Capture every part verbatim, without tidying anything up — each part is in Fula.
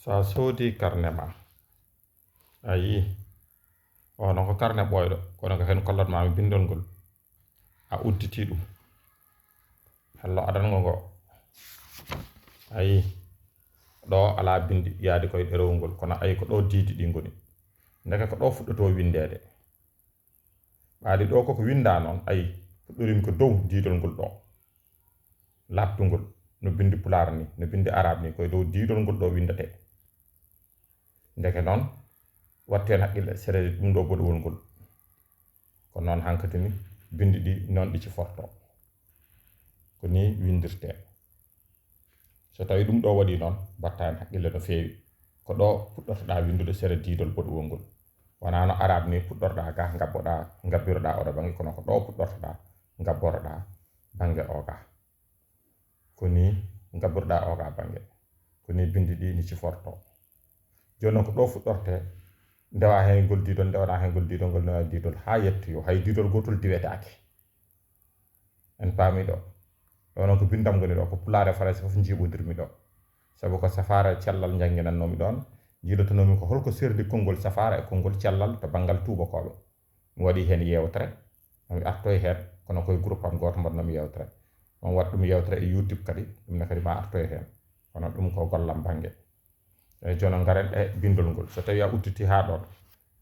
So a soodii karne maa, a yii, oo noon ko karne ɓooyɗo, kono ko heen kollatmaa mi binndol ngol, a udditii ɗum. Hello adango ngo, a yii, ɗo alaa binndi yaadi koye ɗerewol ngol, kono a yii ko ɗo diidi ɗi ngoni. Ndeke ko ɗo fuɗɗotoo winndeede. Ɓaadi ɗo koko winndaa noon, a yii, fuɗɗoriimi ko dow diidol ngol ɗo. Laaɓtungol, no binndi pulaar ni, no binndi araab ni, koye dow diidol ngol ɗo winndetee. Ndeke noon, wattu heen haqqille, sere ɗum ɗo boɗowol ngol. Ko noon hankadi ni, binndi ɗi noon ɗi cifortoo. Ko ni winndirtee. So tawii ɗum ɗo waɗii noon, mbaɗtaa heen haqqille no feewi. Ko ɗo puɗɗortoɗaa winndude sere diidol boɗowol ngol. Wonaa no araab ni puɗɗorɗaa ga, ngabboɗaa, ngabbiroɗaa oɗo bannge, kono ko ɗo puɗɗortoɗaa, ngabboroɗaa bannge o ga. Ko ni ngabbiroɗaa o ga bannge. Ko ni binndi ɗi ni cifortoo. Jooni noon ko ɗo fuɗɗortee, ndewaa heen ngol diidol, ndewanaa heen ngol diidol, ngol ndewanaa diidol, haa yettoyoo, hay diidol gootol diwetaake. En paamii ɗo. Ɗo noon ko binndam ngoni ɗo, ko pulaar e farayse fof njiiɓondirmi ɗo. Sabu ko safaara e cellal njannginannoomi ɗoon, njiilotonoomi ko holko serdi konngol safaara e konngol cellal to banngal tuubakooɓe. Mi waɗii heen yeewtere, mi artoy heen, kono koye groupe am gooto mbaɗnoomi yeewtere. Oon waɗ ɗum yeewtere e YouTube kadi, ɗum ne kadi ma artoy heen. Kono ɗum ko gollam bannge. Eeyi, jooni ngaren e binndol ngol. So tawii a udditii haa ɗoon,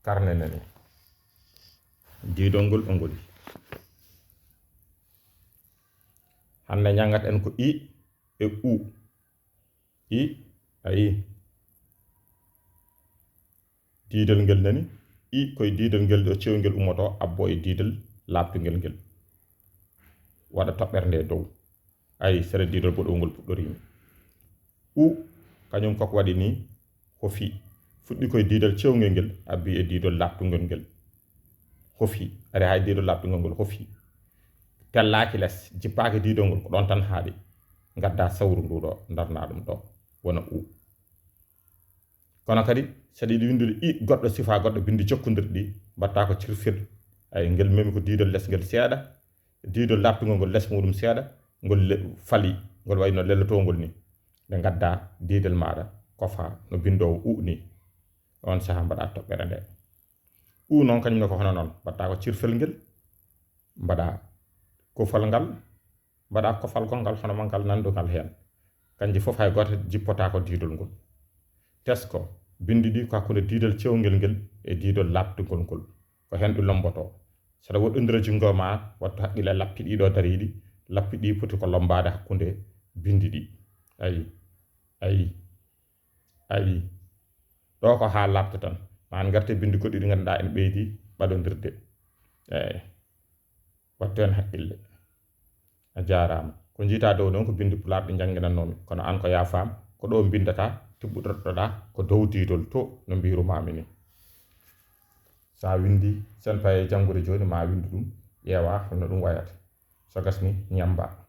karne nani. Diidol ngol ɗo ngoni. Hannde njanngat en ko i e u. I, a yii. Diidol ngel nani, i koye diidol ngel ɗo cewngel ummotoo, abboo e diidol laaɓtungel ngel. Waɗa toɓɓere nde dow. A yii, sere diidol boɗowol ngol puɗɗoriimi. U, kañum koko waɗi ni, hofi. Fuɗɗi koye diidol cewngel ngel, abbi e diidol laaɓtungol ngel. Hofi, ari hay diidol laaɓtungol ngol, hofi. Tellaaki les, jippaaki diidol ngol, ko ɗoon tan haaɗi. Ngaddaa sawru ndu ɗo, ndarnaa ɗum ɗo, wona u. Kono kadi, so aɗa yiɗi winndude i goɗɗo, sifaa goɗɗo, binndi jokkondirɗi ɗi, mbaɗtaa ko cirfel. Ay, ngel memi ko diidol les ngel seeɗa, diidol laaɓtungol ngol les muɗum seeɗa, ngol le-, fali, ngol wayi no lellotoongol ni. Nde ngaddaa diidol maaɗa, kofaa no binndoowo u ni. Oon sahaa mbaɗaa toɓɓere nde. U noon kañum ne ko hono noon, mbaɗtaa ko cirfel ngel, mbaɗaa kofal ngal, mbaɗaa kofal gonngal hono maggal nanndungal heen. Kanji fof hay gooto jippotaako diidol ngol. Tesko, binndi ɗi ko hakkunde diidol cewngel ngel e diidol laaɓtungol ngol. Ko heen ɗi lommbotoo. So aɗa woɗɗondira junngo ma, wattu haqqille lappi ɗiɗo dariiɗi, lappi ɗi poti ko lommbaade hakkunde binndi ɗi. Ayi, ayi, ayi. Ɗo ko haa laaɓta tan. Ma en ngarte binndi goɗɗi ɗi ngannduɗaa en ɓeydi ɓadondirde. Eeyi. Wattu heen haqqille. A jaaraama. Ko njiitaa dow noon ko binndi pulaar ɗi njannginannoomi. Kono aan ko yaa faam, ko ɗo mbinndataa, tiɓɓuɗortoɗaa ko dow diidol to no mbiirumaami ni. So a winndi, sen paye janngude jooni ma a winndu ɗum, ƴeewaa no ɗum wayata. So gasni, ñammba.